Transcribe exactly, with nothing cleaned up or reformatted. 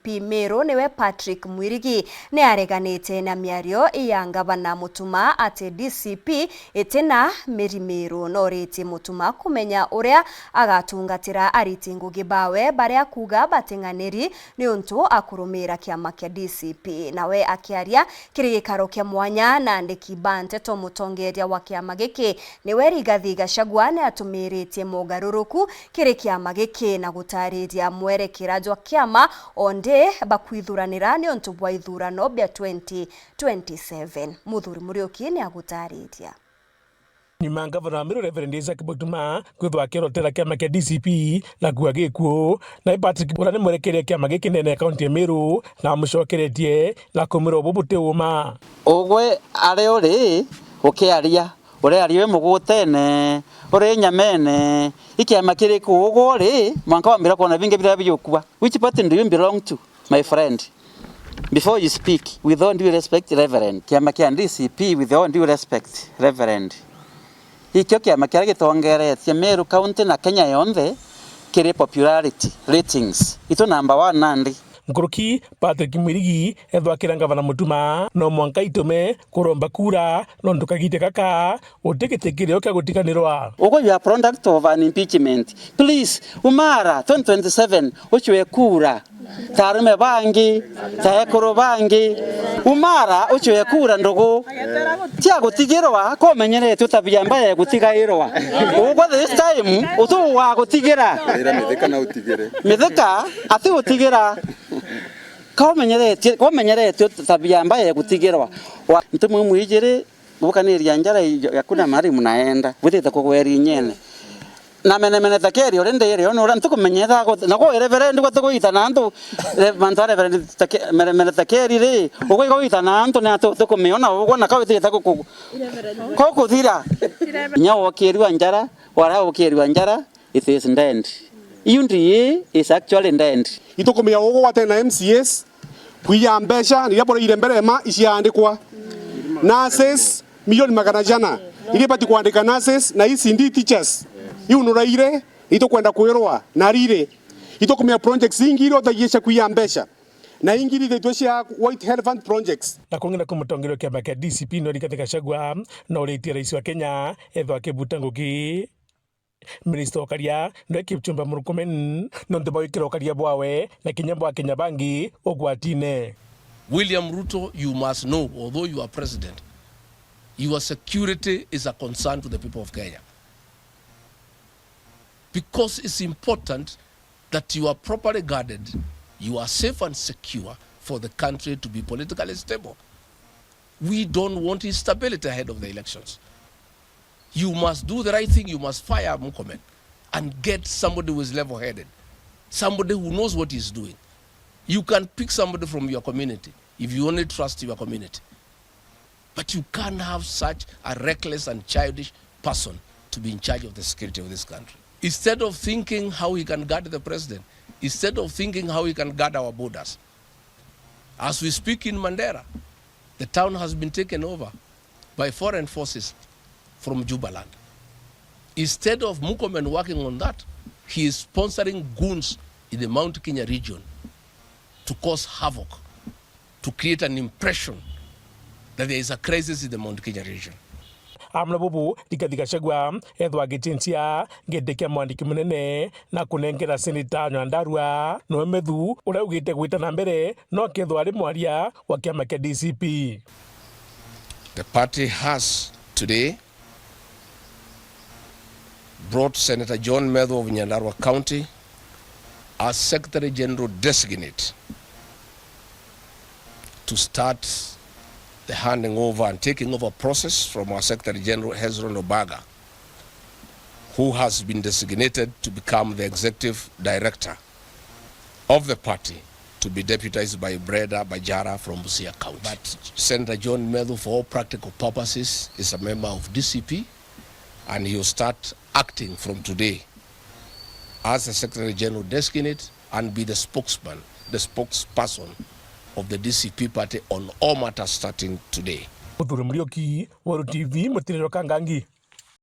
P Meru niwe Patrick Mwirigi ni areganite na miario ya ngavana Mutuma ati D C P iti na miri Meru. Noritie Mutuma kumenya uria agatungatira ariti ngugi bawe baria akuuga bating'aniri niuntu akurumira kiama kia D C P. Nawe akiaria kiri gikaro kia mwanya na andiki ba nteto, mutongeria wa kiama giki niwe Rigathi Gachagua ni atumiritie mogaruruku kiri kiama giki na gutariria mwerekera jwa kiama o ndi bakwithuranira niuntu bwa ithurano bia twenty twenty-seven. Muthuri Muriuki ni agutariria. Nyuma ya ngavana wa Meru Reverend Isaac Mutuma kwithwa akirotera kiama kia D C P na kua gikuo, nawe Patrick uria ni mwerekeria kiama giki ndene ya kaunti ya Meru na amucokeretie na kumwira ubu buti uma. Ugwe ari uri ukiaria, urearia wi mugutene, uri nyamene, i kiama kiriku ugwe uri, mwanka wambira kwona bingi biria biukua. Which party do you belong to, my friend? Before you speak, with all due respect, Reverend, kiama kia D C P, with all due respect, Reverend, ikio kiama kiria gitongeretie Meru County na Kenya yonthe kiri popularity ratings. Itu number one nandi. Nkuruki Patrick Mwirigi ethwa akira ngavana Mutuma, no mwanka itume kuromba kura, nontu kagite gaka guti giti kirio kia gutiganirwa. Ugwe you are product of an impeachment. Please, umara twenty twenty-seven, ucwe kura. Ta arume bangi, ta ekuru bangi. Umara ucwe kura ndugu. Cia gutigirwa, ko umenyerete tabia mbaya ya gutigairwa. Ugwe this time, utu wa gutigira. Ira mithika na utigire. Mithika, ati gutigira. Ka umenyerete, ka umenyerete tabia mbaya ya gutigirwa. Wa, ntumwe mwijiri, gukaniria njara iyo, hakuna mahali mnaenda. Bwithite kugweria inyene. Na menemene ta keri uri ndiri, ona uria ntukumenyetha, na gwe reverend gwe tukugita na antu, re-, mantu a reverend ta ke-, menemene ta keri ri, ugwe igogita na antu, na tu-, tukumiona ugwe na ka withite ku-, ku-, ko kuthira. Inya wokirua njara, wara ukirua njara, it is dead. Iu ndi is actually dead. Itukumenya ugu gwate na M C As, kwiya mbeca, iria buraire mbere ma iciandikwa. Nurses, milioni magana jana, iria ibati kwandika nurses na E C D teachers. Iu nuraire, itukwenda kwirwa, na riri. Itukumenya projects ingi iria uthagia cia kwiya mbeca. Na ingi irithitwe cia White Elephant projects. Na kungi na kumutongeria kiama kia D C P no Rigathi Gachagua, no uritie rais wa Kenya, ethwa akibuta ngugi. Minista wa ukaria, nwe Kipchumba Murkomen, nontu bwa gwikira ukaria bwawe na kinya bwa Akenya bangi ugwatine. William Ruto, you must know, although you are president, your security is a concern to the people of Kenya. Because it's important that you are properly guarded, you are safe and secure for the country to be politically stable. We don't want instability ahead of the elections. You must do the right thing. You must fire Murkomen and get somebody who is level-headed, somebody who knows what he's doing. You can pick somebody from your community if you only trust your community. But you can't have such a reckless and childish person to be in charge of the security of this country. Instead of thinking how he can guard the president, instead of thinking how he can guard our borders, as we speak in Mandera, the town has been taken over by foreign forces from Jubaland. Instead of Murkomen working on that, he is sponsoring goons in the Mount Kenya region to cause havoc, to create an impression that there is a crisis in the Mount Kenya region. Amwe na bubu, Rigathi Gachagua ethwa agicinchia giti kia mwandiki munene na kunengera Seneta Nyandarua, noe Methu, uria ugite gwita na mbere, no akethwa ari mwaria wa kiama kia D C P. The party has today brought Senator John Methu of Nyandarua County as Secretary General Designate to start the handing over and taking over process from our Secretary General Hezron Obaga, who has been designated to become the Executive Director of the party to be deputized by Breda Bajara from Busia County. But Senator John Methu, for all practical purposes, is a member of D C P, and he will start acting from today as the Secretary General Designate and be the spokesman, the spokesperson of the D C P party on all matters starting today. Muthuri Muriuki, Weru T V, Mutiriro Kangangi.